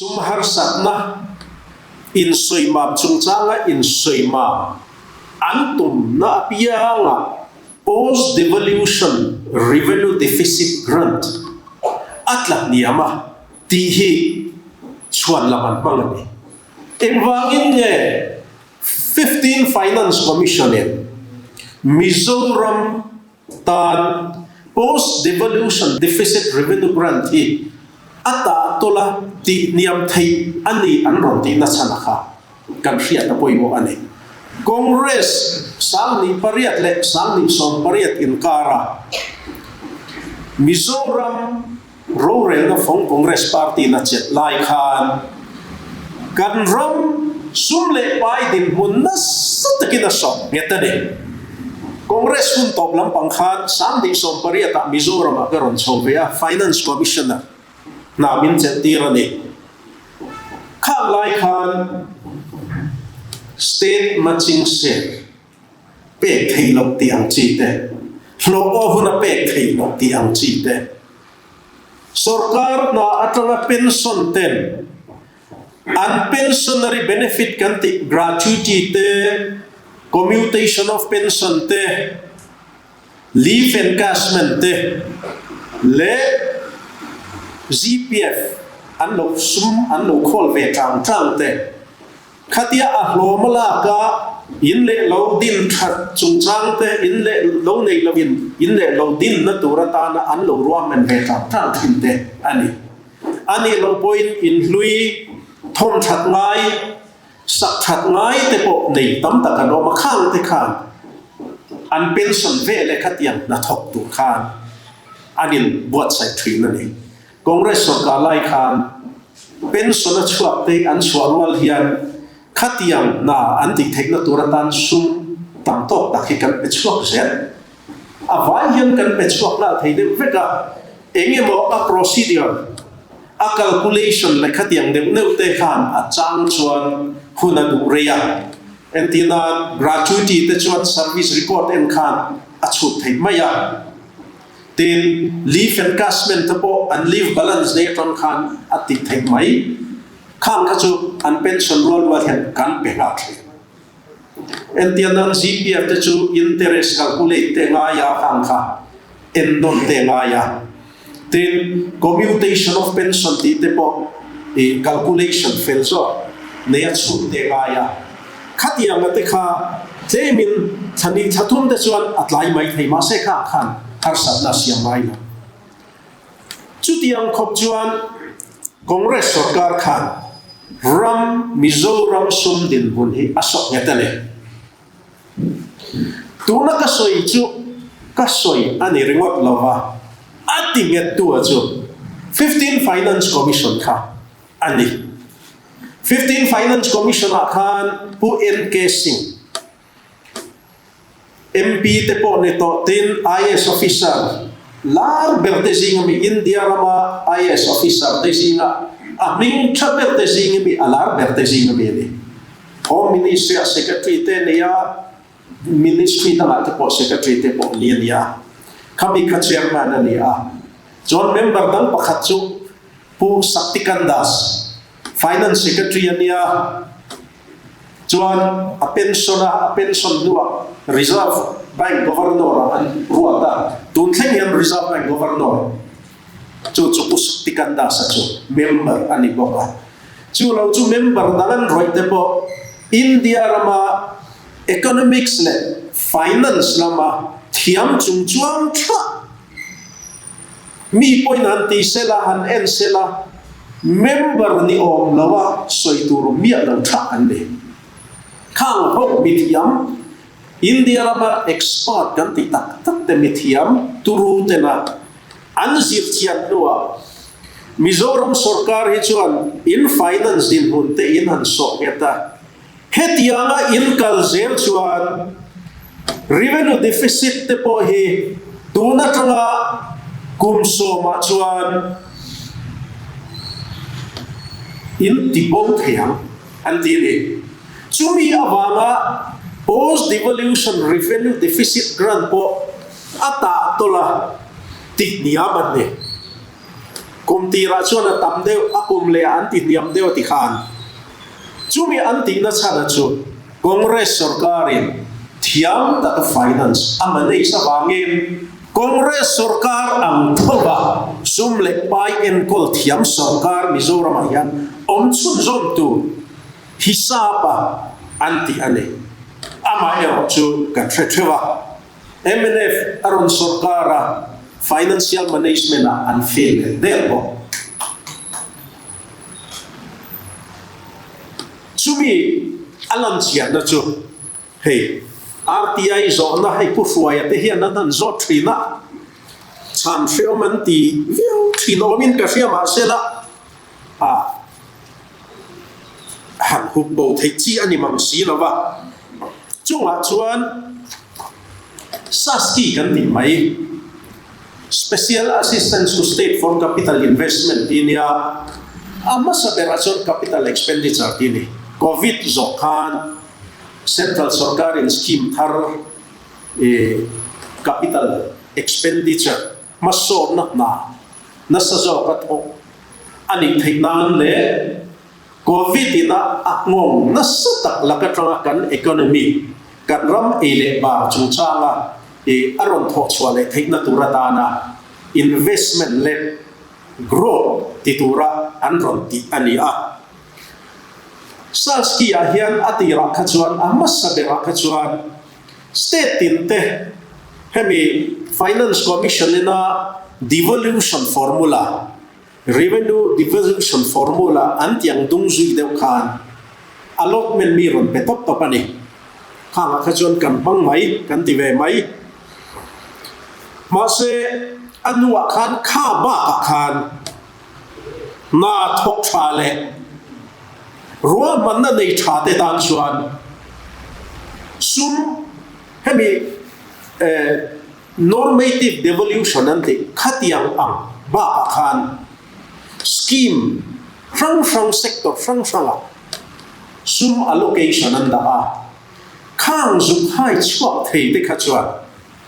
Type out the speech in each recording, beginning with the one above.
Sum harsatna insawimam chungchanga insawimam an tumna apiangah Post-Devolution Revenue Deficit Grant a tla hniam a tih hi chhuan lam an hmang a ni. Engvangin nge Fifteen Finance Commission-in Mizoram tan Post-Devolution Deficit Revenue Grant hi a tah tawlh a tih hniam theih a ni an rawn tihna chhan a kha kan hriat a pawimawh a ni. Congress 1808 leh 1880 inkara Mizoram Rorelna fawng Congress Party na chet lai khan kan ram sum leh pai dinhmun nasa takin a sawk nghet a ni. Congress hun tawp lampang khan 1880 ah Mizoram ah ka rawn chho ve a, Finance Commissioner hna min chelh tir a ni. Khang lai khan State Matching Share pek theih loh tih ang chi te, hlawh aw huna pek theih loh tih ang chi te, sorkar hna atanga pension ten an pensionary benefit kan tih gratuity te, commutation of pension te, leave encashment te leh GPF an lo sum an lo khawl ve tang tang te. Khatia a hlawm a lak a, in leh lo din that chungchang te, in leh lo nei lovin in leh lo dinna tur atana an lo ruahman ve tlang tlang thin te a ni. A nih loh pawhin in hlui, thawm that ngai, sak that ngai te pawh nei tam tak an awm a, khang te khan an pension ve leh khatiang hnathawk tur khan an inbuatsaih thin a ni. Congress sorkar lai khan pension a chhuak te an chhuah rual hian khatiang hna an tih theihna tur atan sum tam tawk tak hi kan pe chhuak zel. A vai hian kan pe chhuak nghal thei deuh vek a, eng emaw a procedure, a calculation leh khatiang deuh neuh te khan a chang chuan hun a duh rei a. Entirnan gratuity te chuan service record en khan a chhut theih mai a. Tin, leave encashment te pawh an leave balance nei atang khan a tih theih mai. Khang kha chu an pension rual rual hian kan pe nghal thin. Entir nan GPF te chu interest calculate te ngai a khang kha en nawn te ngai a. Tin, commutation of pension tih te pawh i calculation fel zawk nei a chhut te ngai a. Khatianga te kha tlemin thla ni thla thum te chuan a tlai mai thei mahse khang khan harsatna a siam ngai lo. Chutiang khawp chuan Congress sorkar khan ram Mizoram sum dinhmun hi a sawk nghet a ni. Tuna ka sawi chu ka sawi a ni ringawt lo va, a ti nghet tu a chu Fifteen Finance Commission kha a ni. Fifteen Finance Commission ah khan Pu NK Singh, MP te pawh ni tawh tin IAS officer lar ber te zing ami India rama IAS officer te zinga a hming tha ber te zing ami a lar ber te zing ami a ni. Home Ministry ah Secretary te nei a, Ministry dangah te pawh Secretary te pawh ni a ni a. Khami kha Chairman a ni a. Chuan member dang pakhat chu Pu Shaktikanta Das, Finance Secretary a nia, chuan a pension a, a pension hnuah Reserve Bank Governor ah an ruat a, tun thleng hian Reserve Bank Governor chu chu Pu Shaktikanta Das a chu member a ni bawk a. Chu lo chu member dang an rawih te pawh India rama Economics leh Finance lama thiam chung chuang thlah Mi pawhin han ti sela, han en sela, member ni awm loa sawi tur miah lo tha an ni. Khang ho mithiam, India rama expert kan tih tak tak te mithiam turu tena an zir thiam hnuah Mizoram sorkar hi chuan in finance dinhmun te in han sawh nghet a, hetianga in kal zel chuan Revenue deficit te pawh hi tun atanga kum sawmah chuan in ti bo thei ang an ti a ni. Chumi avanga post devolution revenue deficit grant pawh a tah tawlh a tih hniam an ni. Kum tirah chuan a tam deuh, a kum lehah an ti hniam deuh a ti khan. Chumi an tihna chhana chu Congress sorkarin thiam taka finance a manage avangin Congress sorkar ang thova sum leh pai enkawl thiam sorkar Mizoramah hian awm chhunzawm tur hisapa an ti a ni. Amaherawh chu kan hre theuh a, mnf a rawn sorkar a, financial management ah an fail leh der bawk. Chumi a lan chianna chu hei RTI zawhna hei Pu Hruaia te hian an han zawt thin a, chhan hreawm an ti viau thin awmin ka hria mahsela a han hup bo theih chi a ni mang si lo va. Chungah chuan SASCI kan tih mai, Special Assistance to State for Capital Investment tih nia, a hmasa berah chuan Capital Expenditure tih a ni. Covid zawh khan Central sorkarin scheme thar Capital Expenditure hmasawnna hna nasa zawka thawk a nih theih nan leh Covid in a a nghawng nasa tak lak atanga kan economy, kan ram ei leh bar chungchanga i a rawn thawh chhuah leh theihna tur atana investment leh growth ti tura an rawn tih a ni a. Saskia hian a tirah kha chuan a hmasa berah kha chuan State tin te hemi Finance Commission ina devolution formula, revenue devolution formula an tih ang dung zui deuh khan allotment mi rawn pe tawp tawp a ni. Khangah kha chuan kan hmang mai, kan ti ve mai. Mahse a hnuah khan kha bakah khan hna thawk tha leh ruahmanna nei tha te tan chuan sum hemi normative devolution an tih khatiang ang bakah khan scheme hrang hrang sector hrang hrangah sum allocation an dah a, khang zuk hai chhuak thei te kha chuan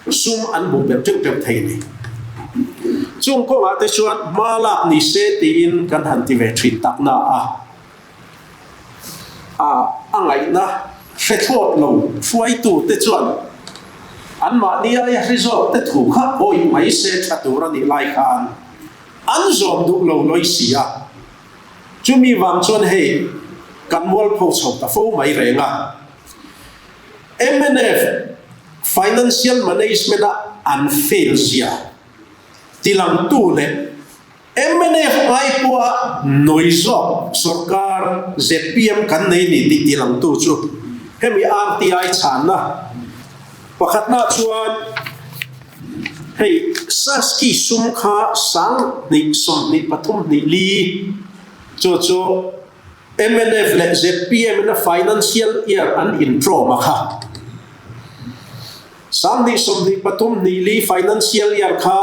Sum an hmuh belh teuh teuh thei a ni. Chung kawngah te chuan hma lak ni se tiin kan han ti ve thin tak na a, a a ngaihna hre thlawt lo hruaitu te chuan anmahni aia hri zawk te thu kha awih mai se tha tur a nih lai khan an zawm duh lo lawi si a. Chumi vang chuan hei kan mualpho chho ta fo mai reng a. Mnf Financial Management-a an fail zia tilangtu leh mnf ai pawha nawi zawk sorkar zpm kan nei ni tih tilangtu chu hemi RTI chhanna pakhatna chuan hei Sasci sum kha 2024 3 li chu chu Mnf leh zpm in a financial year an intrawm a kha. 2023 hnih li financial year kha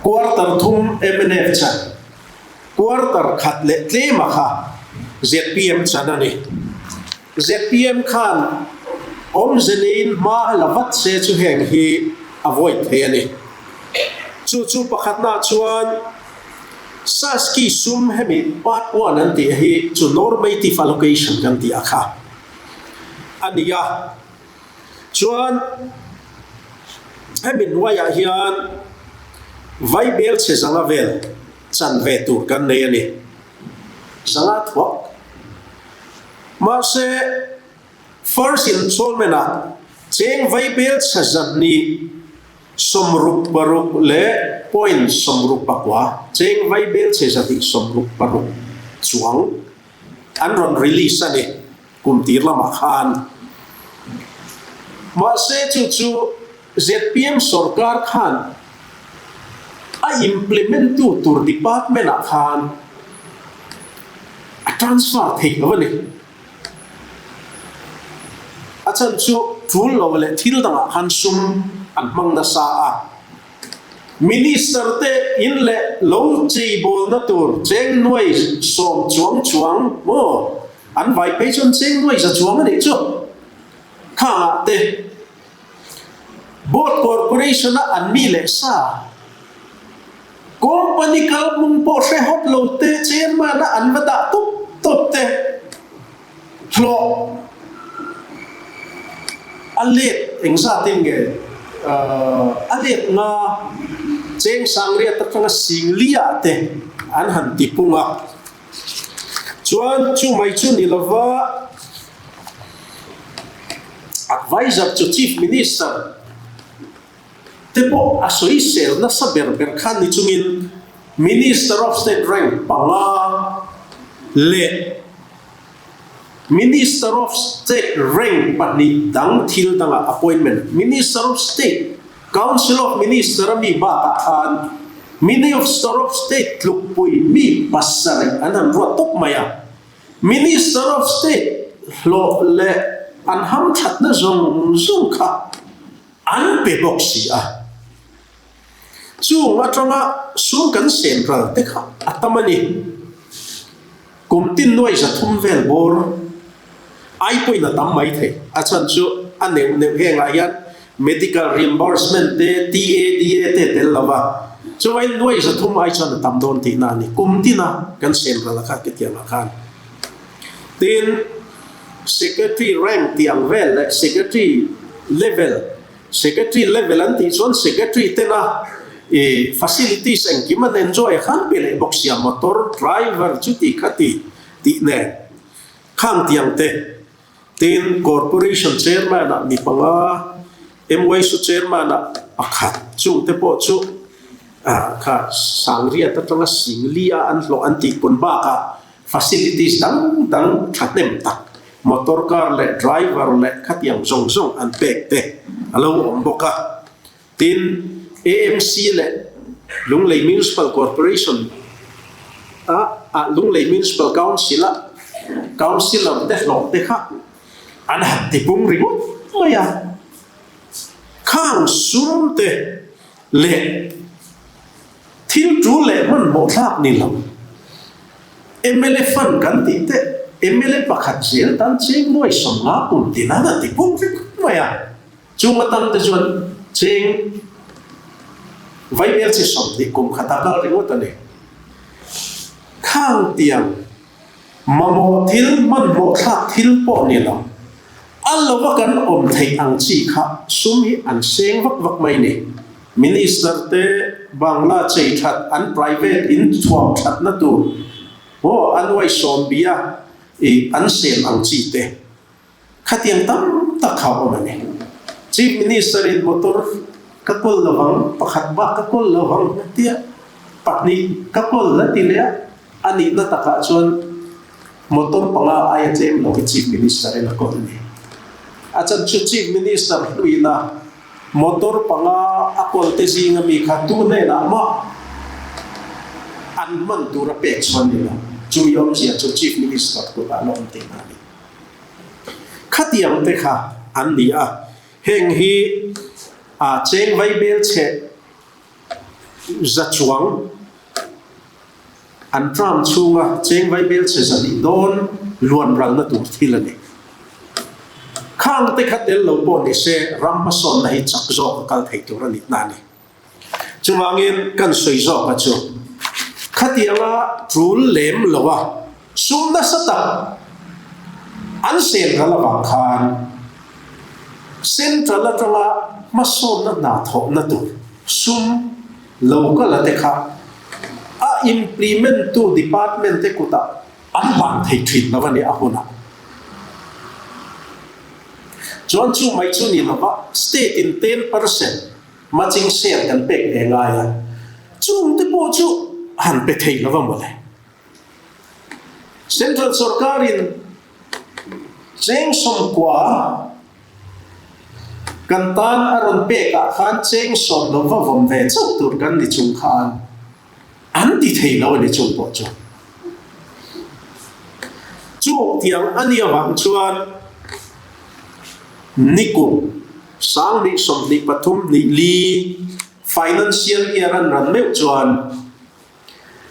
quarter thum mnf chan, quarter khat leh tlem a kha zpm chan a ni. Zpm khan awmze neiin hma la vat se chu heng hi a void thei a ni. Chu chu pakhatnaah chuan Sasci sum hemi part one an tih hi chu normative allocation kan tih a kha a ni a. Chuan hemi hnuaiah hian vaibel chhe zanga vel chan ve tur kan nei a ni. Zanga thuak. Mahse first installment ah cheng vaibel chhe zahnih 66 leh point 69 cheng vaibel chhe 166 chuang an rawn release a ni kum tir lamah khan. Mahse chu chu zpm sorkar khan a implement tu tur department ah khan a transfer theih lo a ni. A chhan chu tul lo leh thil dangah khan sum an hmang nasa a. Minister te in leh lo cheibawlna tur cheng nuai sawm chuang chuang maw an vai phei chuan cheng nuai za chuang a nih chu. Khangah te Board Corporation a an mi leh sa. Company kalhmung pawh hre hawt lo te chairman a an va dah tawp tawp te hlawh a let engzat in nge a let nga cheng sangriat atanga singli ah te an han ti pung a. Chuan chu mai chu ni lova advisor chu Chief Minister te pawh a sawisel nasa ber ber khan ni chungin Minister of State rank panga leh Minister of State rank pahnih dang thil dangah appointment Minister of State Council of Minister a mi bakah khan Minister of State tlukpui mi pasarih an han ruat tawp mai a. Minister of State hlawh leh an hamthatna zawng zawng kha an pe bawk si a. Chung atanga sum kan sem ral te kha a tam a ni. Kum tin nuai 300 vel bawr ai pawhin a tam mai thei. A chhan chu a neuh neuh hengah hian medical reimbursement te, TADA te tel lo va, chuvain nuai 300 ai chuan a tam dawn tihna a ni. Kum tina kan sem ral a khan ketiangah khan. Tin, Secretary rank tih ang vel leh Secretary level, Secretary level an tih chuan Secretary tena i facilities engkim an enjoy a khan pe leh bawk sia, motor driver chuti khati tih nen khang tiang te. Tin, Corporation Chairman ah mi panga, MYSU Chairman ah pakhat, chungte pawh chu kha Sangriat atanga Singli a an hlawh an tih pun bakah facilities dang dang thahnem tak, motor car leh driver leh khatiang zawng zawng an pek te a lo awm bawk a. Tin, AMC leh Lunglei Municipal Corporation a ah Lunglei Municipal Council a Councillor te hlawh te kha an han ti pung ringawt mai a. Khang sum te leh thil tul leh hmanhmawh thlak ni lo mla fund kan tih te mla pakhat zel tan cheng nuai 50 kum tin an han ti pung ringawt mai a. Chung atang te chuan cheng vaibel chi 20 kum khat a kal ringawt a ni. Khang tiang mamawh thil hmanhmawh thlak thil pawh ni lo, a lova kan awm theih ang chi kha sum hi an seng vak vak mai ni. Minister te Bangla chei that an private in thuam thatna tur maw a nuai sawm bia i an sem ang chi te. Khatiang tam tak kha awm a ni. Chief Minister in motor ka kawl lo ang, pakhat bak ka kawl lo ang a ti a, pahnih ka kawl a ti leh a, a nihna takah chuan motor panga aia tlem lo hi Chief Minister in a kawl a ni. A chan chu Chief Minister hluina motor panga a kawl te zinga mi kha tu hnenah mah an hman tur a pek chuan ni lo. Chumi awmzia chu Chief Minister kutah la awm tihna a ni. Khatiang te kha an ni a, heng hi a cheng vaibel chhe za chuang an tram chhunga cheng vaibel chhe 200 dawn luan ralna tur thil a ni. Khang te kha tel lo pawh ni se ram hmasawnna hi chak zawk a kal thei tur a nihna a ni. Chuvangin kan sawi zawk a chu khatianga tul lem lo a sum nasa tak an sen ral avang khan Central atanga hmasawnna hna thawhna tur sum local a te kha a implement tu department te kutah an hlan thei thin lo a ni a hunah. Chuan chu mai chu ni lova state in 10% Matching share kan pek ve ngai a, chung te pawh chu han pe thei lo va mawle. Central sorkarin cheng 90 kan tan a rawn pek ah khan cheng 10 lo va vawm ve chauh tur kan ni chung khan an ti thei lo a ni chung pawh chu. Chung tiang a nih avang chuan nikum 2023 ni li financial year an ran meuh chuan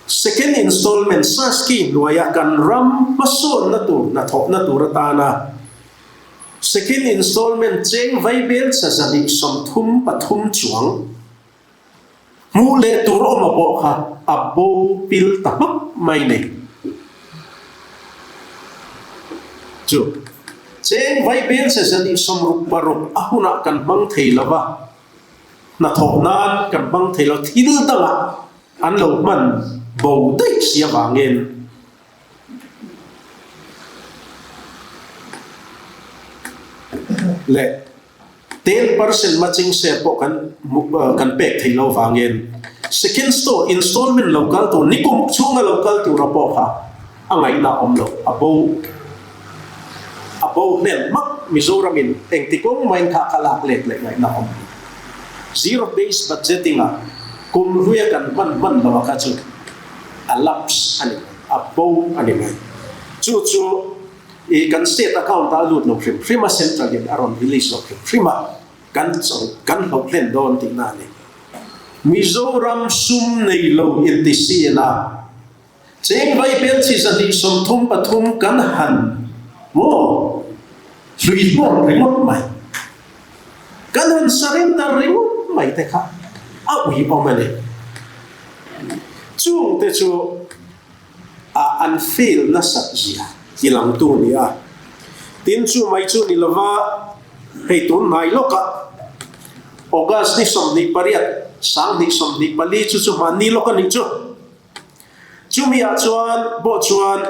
second installment SASCI hnuaia kan ram hmasawnna tur hnathawhna tur atana second installment cheng vaibel cha 233 chuang. Hmuh leh tur awma pawh kha a bo pil ta hmak mai ni. Chu cheng vai bel che zan 66 a hunah kan hmang thei lo va, hnathawh nan kan hmang thei lo, thil dangah an lo hman bo daih si avangin leh 10% matching share pawh kan kan pek theih lo vangin second store installment lo kal tur nikum chhunga lo kal tura pawh kha a ngaihna a awm lo, a bo a bo hmel hmak Mizoram in engti kawng mahin kha kha lak let leh ngaihna a awm lo. Zero base budgeting ah kum hluia kan hman hman lo a kha chu a lapse a ni mai, a bo a ni mai. Chu chu I kan state account ah a lut lo hrim hrim a, central in a rawn release lo hrim hrim a, kan kan hlauh hlen dawn tihna a ni. Mizoram sum nei lo inti sin a, cheng vai bel chi 233 kan han maw hlui hlawm ringawt mai, kan han surrender ringawt mai te kha a uiawm a ni. Chung te chu. a an fail nasat zia ti langtu a ni a. Tin, chu mai chu ni lova hei tun hnai lawkah August ni 28, 2024 chu chu hmanni lawk a nih chu. Chumi ah chuan pawh chuan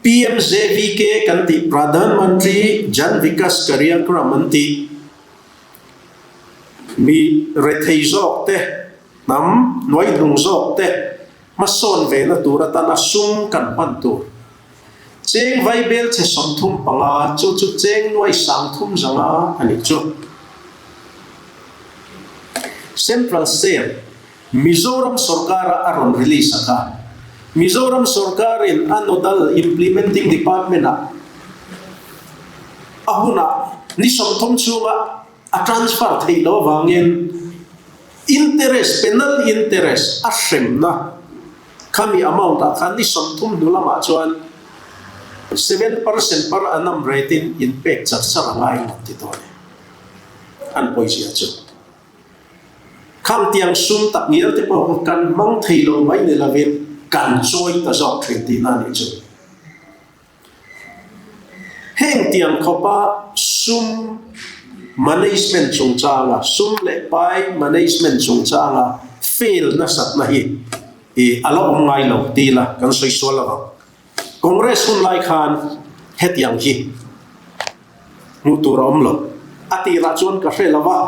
PMJVK kan tih Pradhan Mantri Jan Vikas Karyakram an tih mi rethei zawk te, hnam hnuaihnung zawk te, Hmasawn vehna tur atana sum kan hman tur. Cheng vaibel chhe 35 chu chu cheng nuai 30 zanga a nih chu. Central Share, Mizoram sorkara a rawn release a kha. Mizoram sorkarin a nodal implementing department ah a hunah ni 30 chhunga a transfer theih loh avangin interest, penal interest, a hremna khami amount ah khan ni 30 hnu lamah chuan 7% per annum rate in in pek char char a ngai lo ti dawn e. An pawizia chu khang tiang sum tak ngial te pawh kha kan hmang thei lo mai ni lovin kan chawi ta zawk thin tihna a nih chu. Heng tiang khawpa sum management chungchanga, sum leh pai management chungchanga fail nasatna hi a la awm ngai lo ti ila kan sawi sual lo ang. Congress hun lai khan hetiang hi hmuh tur a awm lo. A tirah chuan ka hre lo va,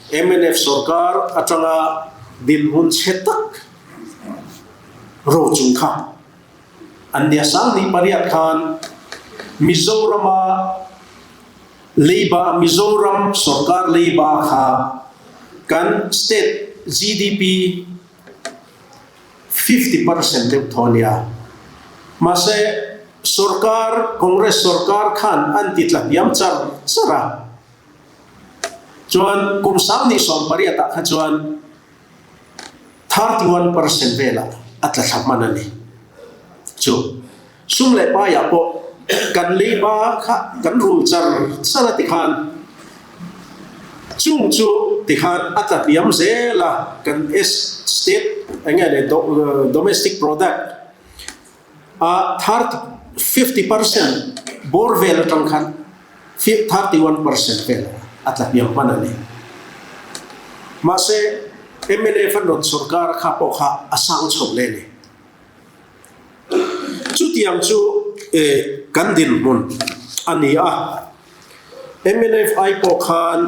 mnf sorkar atanga dinhmun chhe tak ro chung kha An nia 2008 khan Mizorama leiba Mizoram sorkar leiba kha kan state GDP 50% deuh thaw a nia. Mahse sorkar Congress sorkar khan an ti tla hniam char char a. Chuan kum 2018 ah kha chuan 31% velah a tla thla hman a ni. Chu sum leh paiah pawh kan leiba kha kan rul char char a tikhan chung chu tikhan a tla hniam zel a, kan state eng nge le domestic product a 50% bawr vel atang khan 31% vel a tla hniam hman a ni. Mahse, mnf an rawn sorkar kha pawh kha a sang chho leh a ni. Chutiang chu kan dinhmun a ni a. Mnf ai pawh khan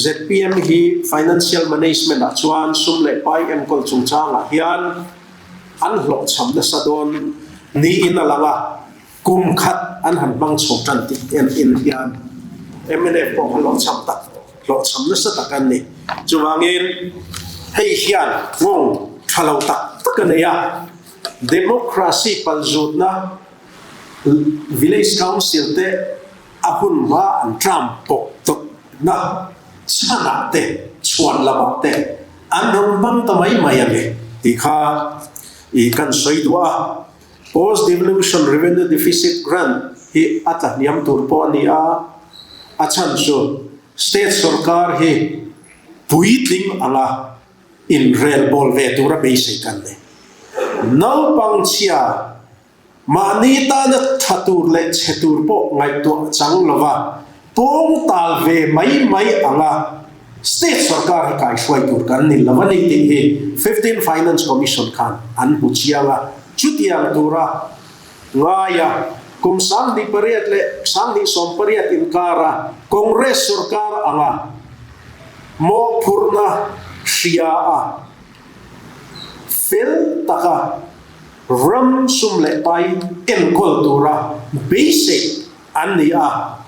zpm hi financial management ah chuan sum leh pai enkawl chungchangah hian an hlawhchham nasa dawn niin a lang a, kum khat an han hmang chho tan tih en en hian mnf pawh kha hlawhchham tak, hlawhchham nasa tak an ni. Chuvangin hei hian nghawng tha lo tak tak a nei a, democracy palzutna Village Council te a hun hma an tram pawh tawpna chhanah te, chhuan lamah te an rawn hmang ta mai mai a ni tih kha i kan sawi duh a. Post Devolution Revenue Deficit Grant hi a tla hniam tur pawh a ni a, a chhan chu State sorkar hi puitling anga. Inrelbawl ve tura beisei kan ni. Naupang chhia mahni tana tha tur leh chhe tur pawh ngaihtuah chang lova pawng tal ve mai mai anga state sorkar hi kaihruai tur kan ni lo a ni tih hi Fifteen Finance Commission khan an hmu chiang a, chutiang tura ngaia kum 18 leh 2018 inkara Congress sorkar anga Mawhphurhna hria a, fel taka ram sum leh pai enkawl tura beisei an ni a.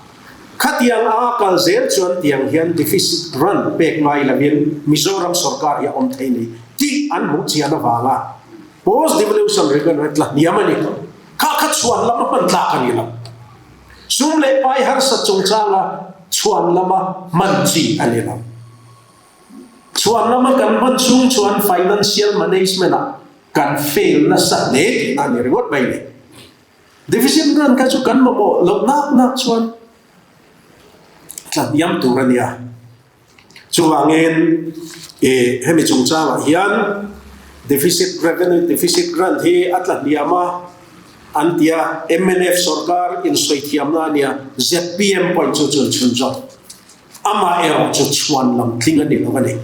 Khatiang a kal zel chuan tiang hian deficit run pek ngai lovin Mizoram sorkar hi a awm thei ni tih an hmuh chian avanga post devolution revenue tla hniam a ni. Kha kha chhuan lam a hman tlak a ni lo. Sum leh pai harsat chungchanga chhuan lama hman chi a ni lo. Chhuan lama kan hman chhung chuan financial management ah kan fail nasa hle tihna a ni ringawt mai ni. Deficit run kha chu kan mamawh loh nak nak chuan tlahniam tur a nia. Chuvangin i hemi chungchangah hian deficit revenue deficit grant hi a tla hniam a an ti a, mnf sorkar insawi thiamna a nia, zpm pawhin chu chu an chhunzawm. Amaherawhchu chhuan lam tling a ni lo a ni.